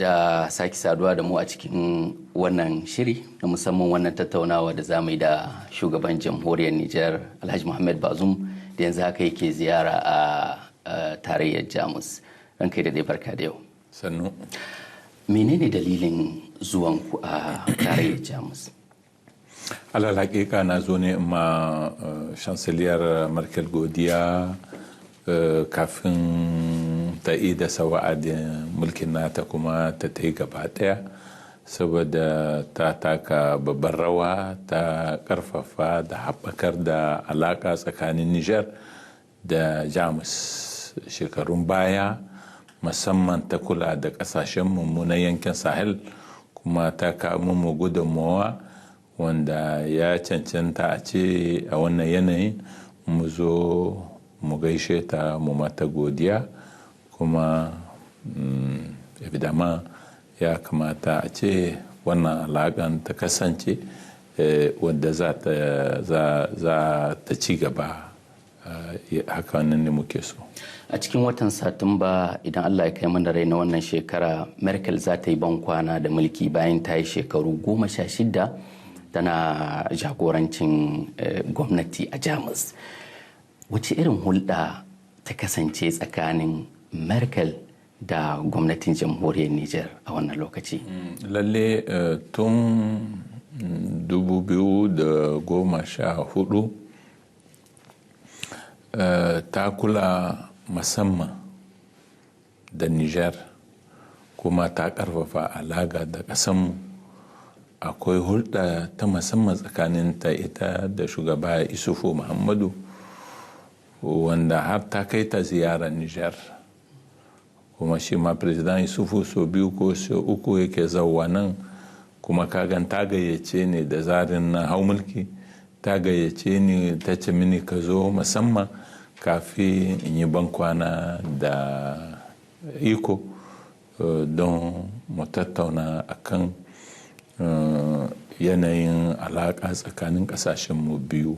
Da sake saduwa da mu a cikin wannan shiri na musamman, wannan tattaunawa da za mu yi da shugaban jamhuriyar Nijar, Alhaji Muhammad Bazoum, da yanzu haka yake ziyara a tarayyar Jamus. Ranka ya daɗe, barka da yau. Sannu. Menene dalilin zuwan ku a tarayyar Jamus? Alal hakika na zo ne ma Chancelier Merkel godiya kafin ta ida wa'adin mulkin nata kuma ta ta yi gaba daya, saboda ta taka babbar rawa ta karfafa da haɓakar da alaƙa tsakanin Niger da Jamus shekarun baya, musamman ta kula da ƙasashenmu na yankin Sahel, kuma ta kawo mu gudunmawa wanda ya cancanta a ce a wannan yanayin mu zo mu gaishe ta, mu mata godiya. Kuma évidemment ya kamata a ce wannan alaƙan ta kasance wadda za ta ci gaba. Haka nan ne muke so. A cikin watan Satumba, idan Allah ya kai mana rai, na wannan shekara, Merkel za ta yi bankwana da mulki bayan ta yi shekaru 16 tana jagorancin gwamnati a Jamus. Wace irin hulɗa ta kasance tsakanin Merkel da gwamnatin jamhuriyar Niger a wannan lokaci? Lalle, tun 2014 ta kula musamman da Niger, kuma ta karfafa alaƙa da ƙasanmu. Akwai hulɗa ta musamman tsakanin ta ita da shugaba Isufu Muhammadu, wanda har ta kai ta ziyarar Niger. Kuma shi ma Président Isufu so biyu ko so uku yake zauwa nan. Kuma kagan ta gayyace ni da zarin na hau mulki, ta gayyace ni, ta ce mini ka zo musamman kafin in yi bankwana da iko don mu tattauna akan yanayin alaƙa tsakanin ƙasashenmu biyu.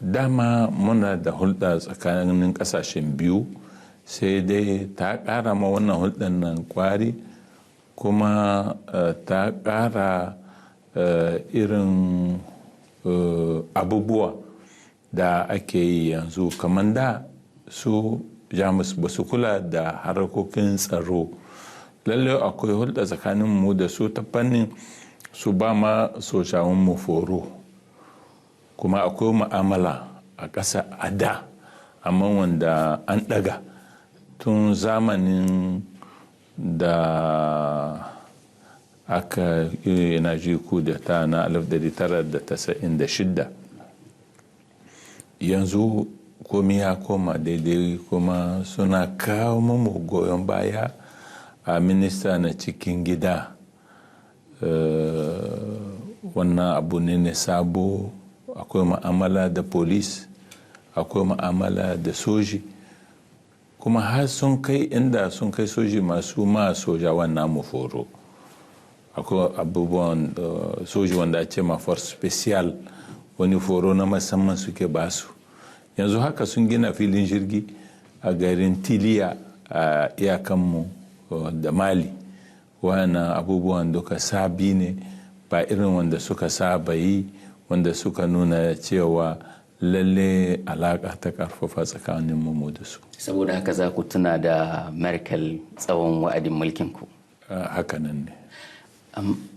Dama muna da hulɗa tsakanin ƙasashen biyu, sai dai ta ƙara ma wannan hulɗar nan kwari, kuma ta ƙara irin abubuwa da ake yi yanzu. Kamar da su Jamus ba su kula da harkokin tsaro. Lalle akwai hulɗa tsakanin mu da su ta fannin su ba ma sojawan mu foro, kuma akwai mu'amala a ƙasa a da, amma wanda an ɗaga tun zamanin da aka yi ji kudeta na 1996. Yanzu komi ya koma daidai, kuma suna kawo mu goyon baya a minista na cikin gida. Wannan abu ne na sabo. Akwai ma'amala da polis, akwai ma'amala da soji, kuma har sun kai inda sun kai soji masu ma sojawan namu foro. Akwai abubuwan soji wanda a ce ma force spéciale, wani foro na musamman suke basu. Yanzu haka sun gina filin jirgi a garin Tiliya a iyakanmu da Mali. Wannan abubuwan duka sabi ne, ba irin wanda suka saba yi, wanda suka nuna cewa lalle alaƙa ta ƙarfafa tsakanin mu da su. Saboda haka za ku tuna da Merkel tsawon wa'adin mulkinku. Hakanan ne.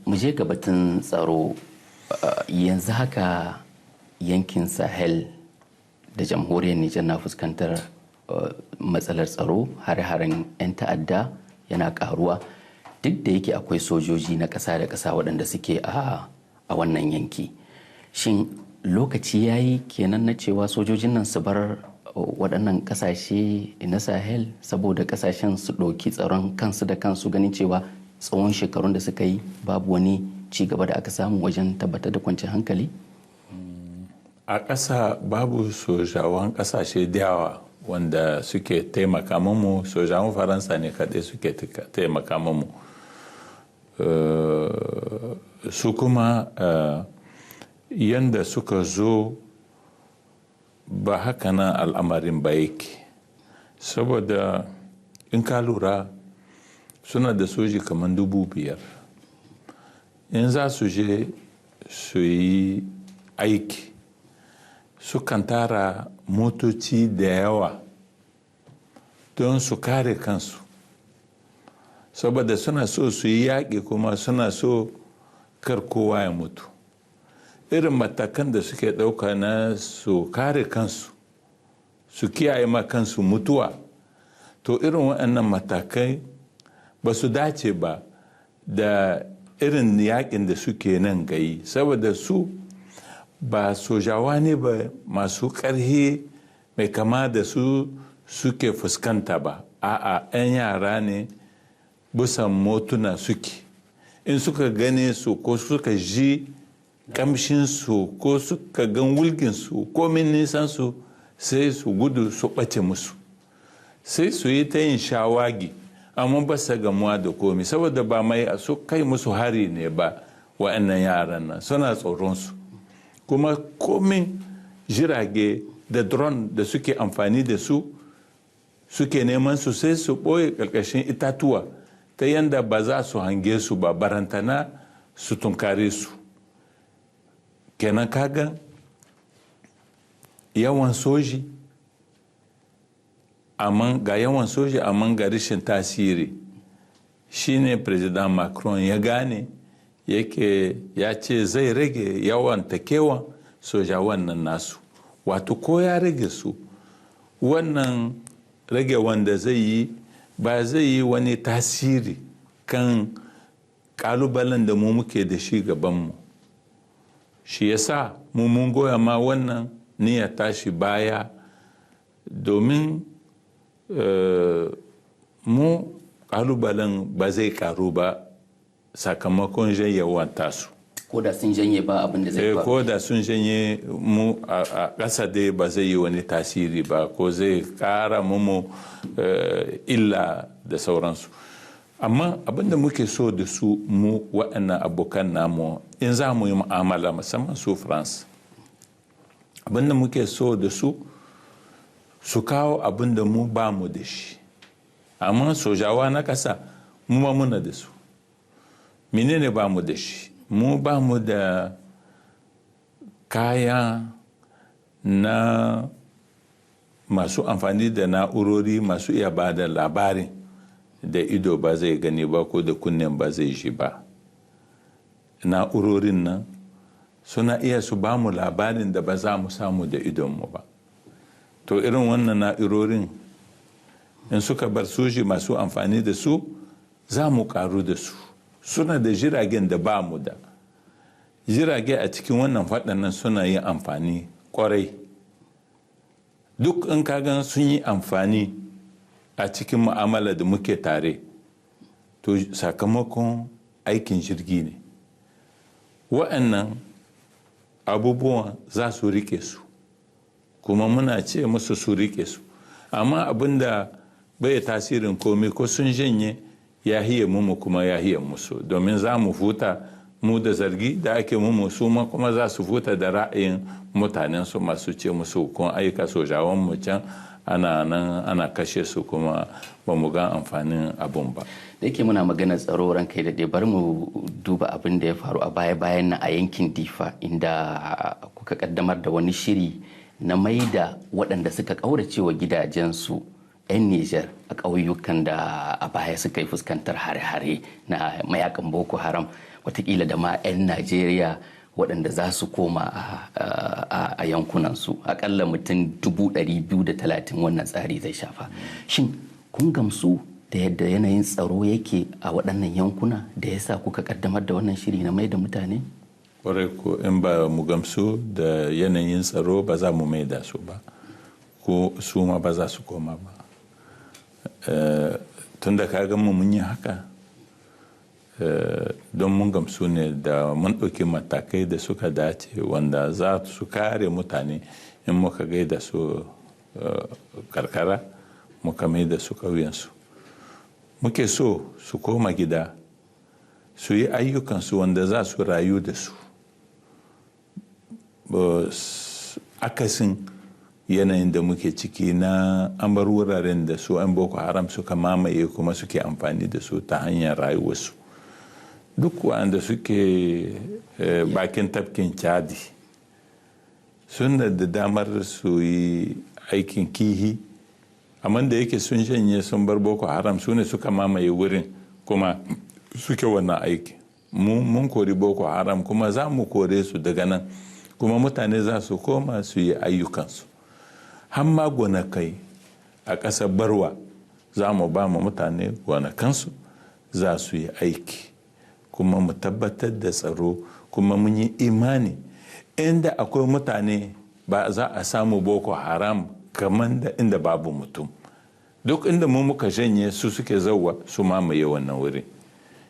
Mu je ga batun tsaro. Yanzu haka yankin Sahel da jamhuriyar Nijar na fuskantar matsalar tsaro, hare-haren 'yan ta'adda yana karuwa, duk da yake akwai sojoji na ƙasa da ƙasa waɗanda suke a wannan yanki. Shin lokaci ya yi kenan na cewa sojojin nan su bar waɗannan ƙasashe na Sahel, saboda ƙasashen su ɗauki tsaron kansu da kansu, ganin cewa tsawon shekarun da suka yi babu wani ci gaba da aka samu wajen tabbatar da kwanciyar hankali? A ƙasa babu sojawan ƙasashe da yawa wanda suke taimaka mamu. Sojawan Faransa ne kaɗai suke taimaka mamu. Su kuma yanda suka zo ba haka nan al'amarin ba yake, saboda in ka lura Suna da soji kamar 5,000. In za su je su yi aiki, sukan tara motoci da yawa don su kare kansu, saboda suna so su yi yaƙi kuma suna so kar kowa ya mutu. Irin matakan da suke ɗauka na su kare kansu, su kiyaye ma kansu mutuwa, to irin waɗannan matakai ba su dace ba da irin yaƙin da suke nan gayi, saboda su ba sojawa ne ba masu ƙarhi mai kama da su suke fuskanta ba. A'a, 'yan yara ne bisan motuna suke. In suka gane su ko suka ji kamshinsu ko suka gan wulginsu ko min nisan su, sai su gudu su ɓace musu, sai su yi ta yin shawagi, amma ba su gamuwa da komi, saboda ba mai su kai musu hari ne ba. Wa'annan yaran nan suna tsoron su. Kuma komin jirage da drone da suke amfani da su suke neman su, sai su ɓoye ƙarƙashin itatuwa ta yanda ba za su hange su ba, barantana su tunkare su. Kenan kaga yawan soji, amma ga yawan soji amma ga rashin tasiri. Shine President Macron ya gane, yake ya ce zai rage yawan takewan sojawan nan nasu. Wato ko ya rage su, wannan rage wanda zai yi ba zai yi wani tasiri kan kalubalen da mu muke da shi gabanmu. Shi yasa mu mun goya ma wannan niyyar tashi baya, domin mu kalubalen ba zai karu ba sakamakon janyewan tasu. Ko da sun janye, ba abin da zai faru. Ko da sun janye, mu a ƙasa dai ba zai yi wani tasiri ba ko zai ƙara mu illa da sauransu. Amma abin da muke so da su, mu waɗannan abokan namu, in za mu yi mu'amala, musamman su France, abin da muke so da su, su kawo abin da mu ba mu da shi. Amma sojawa na ƙasa, mu ba muna da su. Menene ba mu da shi? Mu ba mu da kaya na masu amfani da na'urori masu iya ba da labarin da ido ba zai gani ba ko da kunnen ba zai ji ba. Na'urorin nan suna iya su ba mu labarin da ba za mu samu da idonmu ba. To irin wannan na'urorin, in suka bar soji masu amfani da su, za mu karu da su. Suna da jiragen da ba mu da jirage. A cikin wannan faɗannan suna yin amfani kwarai. Duk in ka gan sun yi amfani a cikin mu'amala da muke tare, to sakamakon aikin jirgi ne. Wa'annan abubuwan za su rike su, kuma muna ce musu su rike su. Amma abin da bai tasirin komai, ko sun janye, ya hiye mu kuma ya hiye musu, domin za mu futa mu da zargi da ake mumu, su ma kuma za su futa da ra'ayin mutanen su masu ce musu kun aika sojawan mu can, ana nan ana kashe su, kuma ba mu ga amfanin abun ba. Da yake muna maganar tsaro, ranka ya daɗe, bari mu duba abin da ya faru a baya-bayan nan a yankin Difa, inda kuka kaddamar da wani shiri na maida waɗanda suka ƙaurace wa gidajensu 'yan Nijar a ƙauyukan da a baya suka yi fuskantar hare-hare na mayakan Boko Haram, watakila da ma 'yan Najeriya waɗanda za su koma a yankunansu. Akalla mutum 230,000 wannan tsari zai shafa. Shin kun gamsu da yadda yanayin tsaro yake a waɗannan yankuna da ya sa kuka kaddamar da wannan shiri na mai da mutane? Kwarai ko, in ba mu gamsu da yanayin tsaro ba, za mu mai da su ba, ko su ma ba za su koma ba. Tun da ka mu mun yi haka don mun gamsu ne da mun ɗauki matakai da suka dace wanda za su kare mutane in muka gaida su karkara, muka mai da su ƙauyensu. Muke so su koma gida su yi ayyukansu wanda za su rayu da su, akasin yanayin da muke ciki na an bar wuraren da su 'yan Boko Haram suka mamaye kuma suke amfani da su ta hanyar rayuwarsu. Duk waɗanda suke bakin tafkin Chadi suna da damar su yi aikin kihi, amma da yake sun shanye sun bar Boko Haram, su ne suka mamaye wurin kuma suke wannan aiki. Mun kori Boko Haram kuma za mu kore su daga nan, kuma mutane za su koma su yi ayyukansu. Har ma gonakai a ƙasar Barwa za mu ba mu mutane gonakansu, za su yi aiki, kuma mu tabbatar da tsaro. Kuma mun yi imani inda akwai mutane ba za a samu Boko Haram kamar da inda babu mutum. Duk inda mu muka janye su, suke zauwa su mamaye wannan wuri.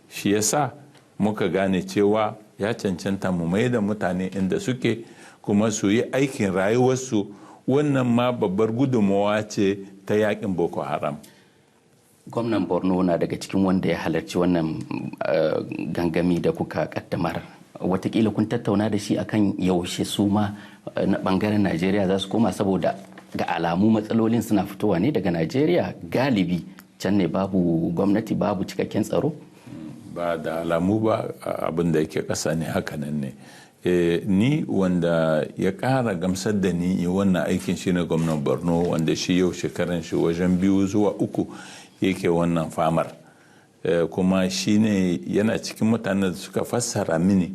Shi yasa muka gane cewa ya cancanta mu mai da mutane inda suke kuma su yi aikin rayuwarsu. Wannan ma babbar gudunmawa ce ta yakin Boko Haram. Gwamnan Borno na daga cikin wanda ya halarci wannan gangami da kuka kaddamar. Watakila kun tattauna da shi akan yaushe su ma na bangaren Najeriya za su koma, saboda ga alamu matsalolin suna fitowa ne daga Najeriya galibi, can ne babu gwamnati, babu cikakken tsaro. Ba da alamu ba, abin da yake ƙasa ne hakanan ne. Ni wanda ya ƙara gamsar da ni wannan aikin shine gwamnan Borno, wanda shi yau shekaran shi wajen 2 zuwa 3 yake wannan famar. Kuma shine yana cikin mutanen da suka fassara mini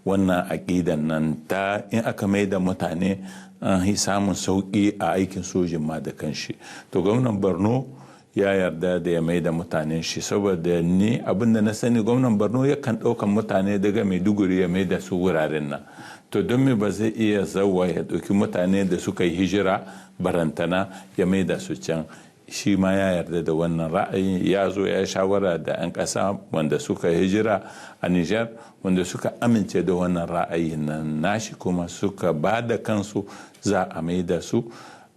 wannan aƙidan nan ta in aka mai da mutane an yi samun sauƙi a aikin sojin ma da kanshi. To, gwamnan Borno ya yarda da ya mai da mutanen shi, saboda ni abin da na sani, gwamnan Borno yakan ɗaukan mutane daga Maiduguri ya mai da su wuraren nan. To, don me ba zai iya zauwa ya ɗauki mutane da suka yi hijira barantana ya mai da su can? Shi ma ya yarda da wannan ra'ayin. Ya zo ya shawara da 'yan ƙasa wanda suka hijira a Niger, wanda suka amince da wannan ra'ayin nan nashi kuma suka ba da kansu za a mai da su.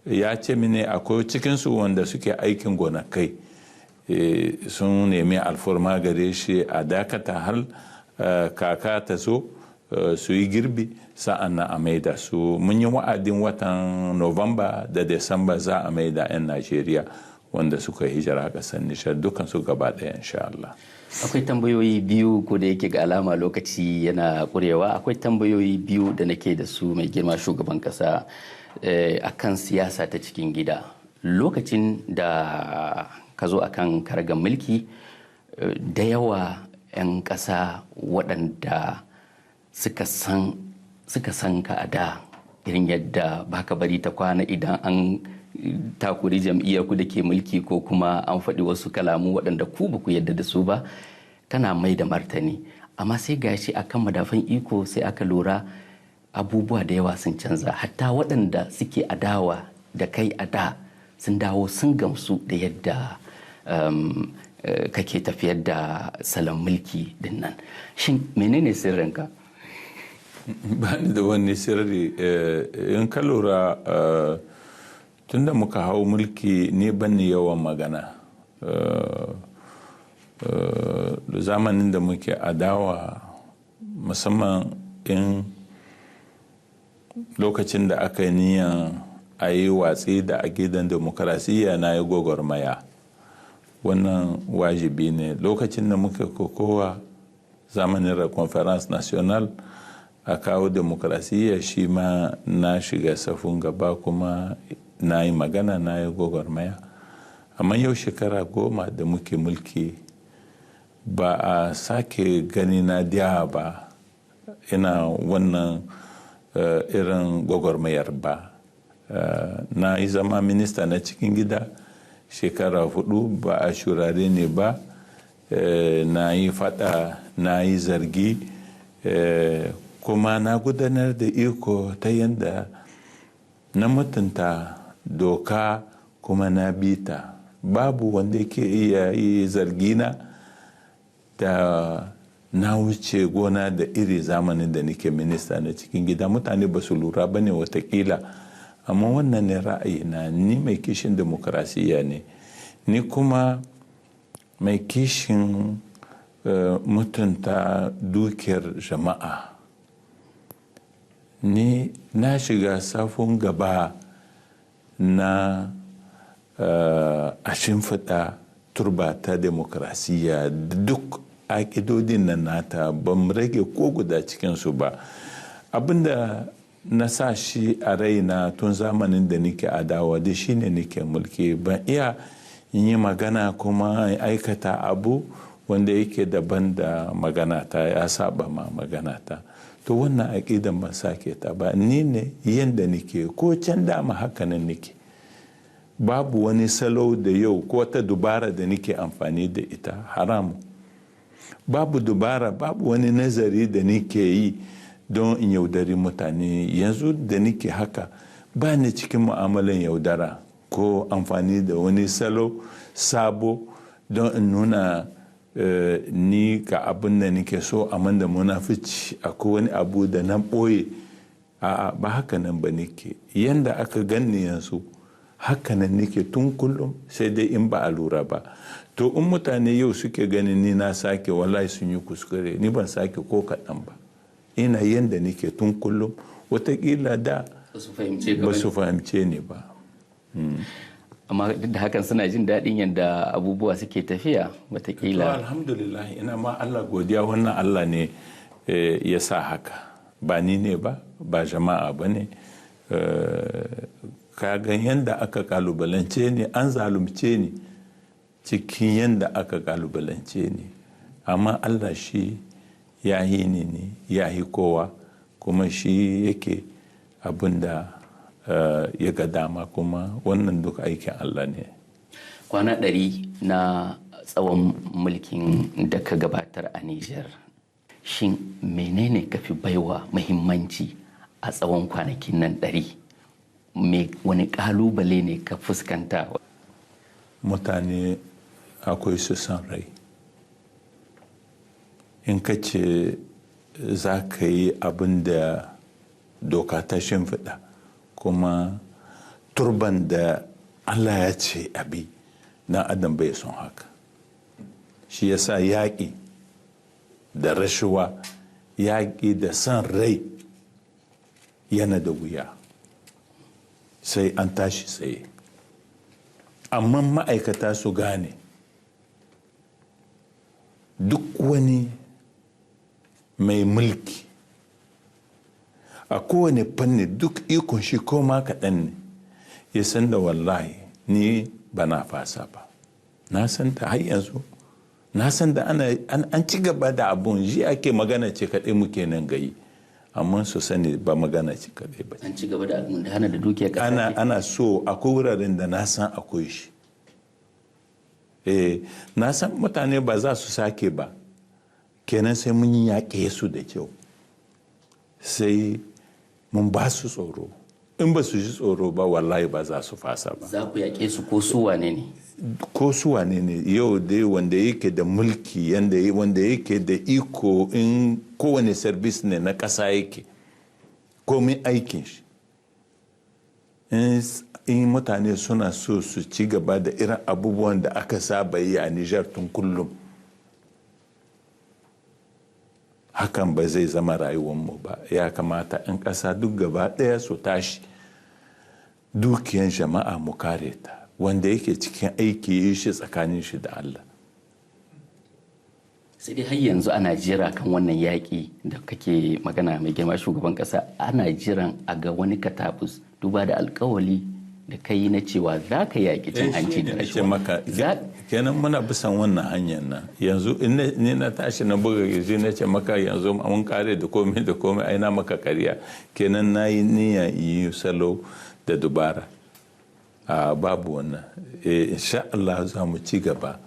Ya ce mini akwai cikinsu wanda suke aikin gonakai, sun nemi alfarma gare shi a dakata har kaka ta zo su yi girbi, sa'an nan a maida su. Mun yi wa'adin watan Novamba da Desamba za a maida 'yan Najeriya wanda suka hijira a ƙasar Nijar dukansu gaba ɗaya, insha Allah. Akwai tambayoyi biyu, ko da yake ga alama lokaci yana ƙurewa, akwai tambayoyi biyu da nake da su, mai girma shugaban ƙasa, akan siyasa ta cikin gida. Lokacin da ka zo akan karagar mulki, da yawa 'yan ƙasa waɗanda suka san ka a da, irin yadda baka bari ta kwana idan an takuri jam'iyyar ku da ke mulki ko kuma an faɗi wasu kalamu waɗanda ku ba ku yadda da su ba, kana mai da martani. Amma sai gashi akan madafan iko sai aka lura abubuwa da yawa sun canza, hatta waɗanda suke adawa da kai a da sun dawo sun gamsu da yadda kake tafiyar da salon mulki din nan. Shin menene sirrinka? Ba ni da wani sirri. In ka lura, tun da muka hau mulki ne ban ni yawan magana. Zamanin da muke adawa, musamman in lokacin da aka yi niyan a yi watsi da aƙidan demokarasiyya, na yi gwagwarmaya. Wannan wajibi ne. Lokacin da muke kokowa zamanin Conference Nationale a kawo demokarasiyya, shi ma na shiga safun gaba kuma na yi magana, na yi gwagwarmaya. Amma yau shekara 10 da muke mulki, ba a sake gani na diya ba ina wannan irin gwagwarmayar ba. Na yi zama minista na cikin gida shekara 4, ba a shurare ne ba. Na yi fada, na yi zargi, kuma na gudanar da iko ta yadda na mutunta doka kuma na bita. Babu wanda yake iya yi zargina da na wuce gona da iri zamanin da nake minista na cikin gida. Mutane ba su lura ba ne watakila, amma wannan ne ra'ayina. Ni mai kishin demokarasiyya ne, ni kuma mai kishin mutunta dukiyar jama'a. Ni na shiga safun gaba. na a shimfiɗa turba ta demokrasiya, duk aƙidodin nan nata ban rage ko guda cikinsu ba. Abinda na sa shi a raina tun zamanin da nike adawa da shi ne nike mulki. Ban iya in yi magana kuma in aikata abu wanda yake daban da magana ta, ya saba ma magana ta. To wannan aƙidan ban sake ta ba. Ni ne yanda nike ko can dama haka nan nike. Babu wani salo da yau ko wata dubara da nike amfani da ita haramu. Babu dubara, babu wani nazari da nike yi don in yaudari mutane. Yanzu da nike haka ba ni cikin mu'amalan yaudara ko amfani da wani salo sabo don in nuna ni ga abin da nike so, amma da munafici akwai wani abu da na ɓoye. A'a, ba haka nan ba nike. Yanda aka ganni yanzu haka nan nike tun kullum, sai dai in ba a lura ba. To in mutane yau suke ganin ni na sake, wallahi sun yi kuskure. Ni ban sake ko kaɗan ba. Ina yanda nike tun kullum. Watakila da ba su fahimce ni ba. Amma duk da hakan suna jin daɗin yadda abubuwa suke tafiya watakila. Alhamdulillah, ina ma Allah godiya. Wannan Allah ne ya sa haka, ba ni ne ba, ba jama'a ba ne. Kagan yadda aka kalubalance ni, an zalunce ni cikin yadda aka kalubalance ni, amma Allah shi ya yi ni ne ya yi kowa, kuma shi yake abin da ya ga dama, kuma wannan duk aikin Allah ne. Kwana 100 na tsawon mulkin da ka gabatar a Nijar, shin menene ka fi baiwa muhimmanci a tsawon kwanakin nan 100? Wani kalubale ne ka fuskanta? Mutane akwai su son rai. In ka ce za ka yi abin da doka ta shimfiɗa kuma turban da Allah ya ce abi, dan adam bai son haka. Shi yasa yaƙi da rashuwa, yaƙi da son rai yana da wuya, sai an tashi tsaye. Amma ma'aikata su gane duk wani mai mulki a kowane fanni, duk ikon shi ko ma kaɗan ne, ya san da wallahi ni ba na fasa ba. Na san da har yanzu, na san da an ci gaba da abun ji ake magana ce kaɗai muke nan gayi, amma su sani ba magana ce kaɗai ba. An ci gaba da almundahana da dukiyar ƙasa. Ana so akwai wuraren da na san akwai shi. Na san mutane ba za su sake ba, kenan sai mun yaƙe su da kyau, sai mun ba su tsoro. In ba su ji tsoro ba, wallahi ba za su fasa ba. Za ku yaƙe su ko su wane ne? Ko su wane ne. Yau dai wanda yake da mulki, wanda yake da iko, in kowane service ne na ƙasa yake, komin aikin shi, in mutane suna so su ci gaba da irin abubuwan da aka saba yi a Nijar tun kullum, hakan ba zai zama rayuwanmu ba. Ya kamata 'yan ƙasa duk gaba ɗaya su tashi, dukiyan jama'a mu kare ta, wanda yake cikin aiki yi shi tsakanin shi da Allah. Sai dai har yanzu ana jira kan wannan yaƙi da kake magana, mai girma shugaban ƙasa, ana jiran a ga wani katabus duba da alkawali da kai na cewa za ka yaƙi cin hanci da rashawa. Kenan muna bisan wannan hanyar nan. Yanzu ni na tashi na buga girji na ce maka yanzu mun kare da komai da komai, ai na maka karya. Kenan na yi niyya yi salo da dubara. Babu wannan. Insha Allah za mu ci gaba.